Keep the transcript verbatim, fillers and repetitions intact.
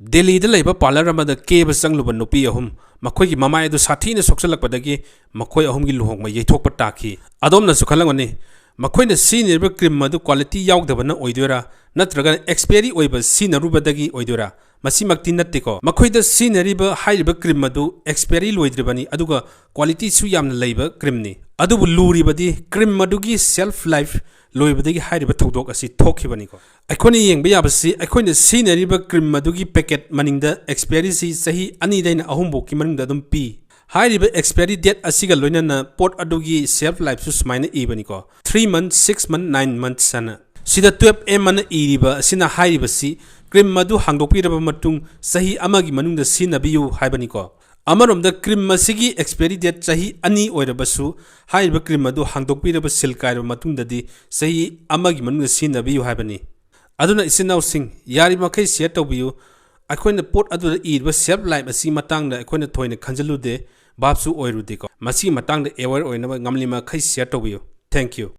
ꯗꯦꯜꯂꯤꯗ ꯂꯩꯕ ꯄꯥꯔꯂꯔ ꯑꯃꯗ ꯀꯦꯕ ꯆꯪꯂꯨꯕ ꯅꯨꯄꯤ ꯑꯍꯨꯝ, ꯃꯈꯣꯏꯒꯤ ꯃꯃꯥꯏ ꯑꯗꯨ ꯁꯥꯊꯤꯅ ꯁꯣꯛꯆꯜꯂꯛꯄꯗꯒꯤ ꯃꯈꯣꯏ ꯑꯍꯨꯝꯒꯤ ꯂꯨꯍꯣꯡꯕ ꯌꯩꯊꯣꯛꯄ ꯇꯥꯈꯤ꯫ ꯑꯗꯣꯝꯅꯁꯨ ꯈꯜꯂꯝꯒꯅꯤ, ꯃꯈꯣꯏꯅ ꯁꯤꯖꯤꯟꯅꯔꯤꯕ ꯀ꯭ꯔꯤꯝ ꯑꯗꯨ ꯀ꯭ꯋꯥꯂꯤꯇꯤ ꯌꯥꯎꯗꯕꯅ ꯑꯣꯏꯗꯣꯏꯔꯥ, ꯅꯠꯇ꯭ꯔꯒꯅ ꯑꯦꯛꯁꯄꯤꯌꯔꯤ ꯑꯣꯏꯕ ꯁꯤꯖꯤꯟꯅꯔꯨꯕꯗꯒꯤ ꯑꯣꯏꯗꯣꯏꯔꯥ? ꯃꯁꯤꯃꯛꯇꯤ ꯅꯠꯇꯦꯀꯣ꯫ ꯃꯈꯣꯏꯗ ꯁꯤꯖꯤꯟꯅꯔꯤꯕ ꯍꯥꯏꯔꯤꯕ ꯀ꯭ꯔꯤꯝ ꯑꯗꯨ ꯑꯦꯛꯁꯄꯤꯌꯔꯤ ꯂꯣꯏꯗ꯭ꯔꯤꯕꯅꯤ, ꯑꯗꯨꯒ ꯀ꯭ꯋꯥꯂꯤꯇꯤꯁꯨ ꯌꯥꯝꯅ ꯂꯩꯕ ꯀ꯭ꯔꯤꯝꯅꯤ꯫ ꯑꯗꯨꯕꯨ ꯂꯨꯔꯤꯕꯗꯤ ꯀ꯭ꯔꯤꯝ ꯑꯗꯨꯒꯤ ꯁꯦꯜꯐ ꯂꯥꯏꯐ ꯂꯣꯏꯕꯗꯒꯤ ꯍꯥꯏꯔꯤꯕ ꯊꯧꯗꯣꯛ ꯑꯁꯤ ꯊꯣꯛꯈꯤꯕꯅꯤꯀꯣ꯫ ꯑꯩꯈꯣꯏꯅ ꯌꯦꯡꯕ ꯌꯥꯕꯁꯤ, ꯑꯩꯈꯣꯏꯅ ꯁꯤꯖꯤꯟꯅꯔꯤꯕ ꯀ꯭ꯔꯤꯝ ꯑꯗꯨꯒꯤ ꯄꯦꯀꯦꯠ ꯃꯅꯤꯡꯗ ꯑꯦꯛꯁꯄꯤꯌꯔꯤꯁꯤ ꯆꯍꯤ ꯑꯅꯤꯗꯩꯅ ꯑꯍꯨꯝ ꯐꯥꯎꯒꯤ ꯃꯅꯨꯡꯗ ꯑꯗꯨꯝ ꯄꯤ꯫ ꯍꯥꯏꯔꯤꯕ ꯑꯦꯛꯁꯄꯤꯌꯔꯤ ꯗꯦꯠ ꯑꯁꯤꯒ ꯂꯣꯏꯅꯅ ꯄꯣꯠ ꯑꯗꯨꯒꯤ ꯁꯦꯜꯐ ꯂꯥꯏꯐꯁꯨ ꯁꯨꯃꯥꯏꯅ ꯏꯕꯅꯤꯀꯣ, three months, six months, nine months ꯍꯥꯏꯅ꯫ ꯁꯤꯗ twelve M ꯑꯅ ꯏꯔꯤꯕ ꯑꯁꯤꯅ ꯍꯥꯏꯔꯤꯕꯁꯤ ꯀ꯭ꯔꯤꯝ ꯑꯗꯨ ꯍꯥꯡꯗꯣꯛꯄꯤꯔꯕ ꯃꯇꯨꯡ ꯆꯍꯤ ꯑꯃꯒꯤ ꯃꯅꯨꯡꯗ ꯁꯤꯖꯤꯟꯅꯕꯤꯌꯨ ꯍꯥꯏꯕꯅꯤꯀꯣ꯫ ꯑꯃꯔꯣꯝꯗ ꯀ꯭ꯔꯤꯝ ꯑꯁꯤꯒꯤ ꯑꯦꯛꯁꯄꯤꯌꯔꯤ ꯗꯦꯠ ꯆꯍꯤ ꯑꯅꯤ ꯑꯣꯏꯔꯕꯁꯨ, ꯍꯥꯏꯔꯤꯕ ꯀ꯭ꯔꯤꯝ ꯑꯗꯨ ꯍꯥꯡꯗꯣꯛꯄꯤꯔꯕ ꯁꯤꯜ ꯀꯥꯏꯔꯕ ꯃꯇꯨꯡꯗꯗꯤ ꯆꯍꯤ ꯑꯃꯒꯤ ꯃꯅꯨꯡꯗ ꯁꯤꯖꯤꯟꯅꯕꯤꯌꯨ ꯍꯥꯏꯕꯅꯤ꯫ ꯑꯗꯨꯅ ꯏꯆꯤꯟ ꯏꯅꯥꯎꯁꯤꯡ, ꯌꯥꯔꯤꯕꯃꯈꯩ ꯁꯤꯌꯔ ꯇꯧꯕꯤꯌꯨ꯫ ꯑꯩꯈꯣꯏꯅ ꯄꯣꯠ ꯑꯗꯨꯗ ꯏꯔꯤꯕ ꯁꯦꯜꯐ ꯂꯥꯏꯐ ꯑꯁꯤꯒꯤ ꯃꯇꯥꯡꯗ ꯑꯩꯈꯣꯏꯅ ꯊꯣꯏꯅ ꯈꯟꯖꯤꯜꯂꯨꯗꯦ, ꯚꯥꯞꯁꯨ ꯑꯣꯏꯔꯨꯗꯦꯀꯣ꯫ ꯃꯁꯤꯒꯤ ꯃꯇꯥꯡꯗ ꯑꯦꯋꯦꯌꯔ ꯑꯣꯏꯅꯕ ꯉꯝꯂꯤꯃꯈꯩ ꯁꯤꯌꯔ ꯇꯧꯕꯤꯌꯨ꯫ Thank you꯫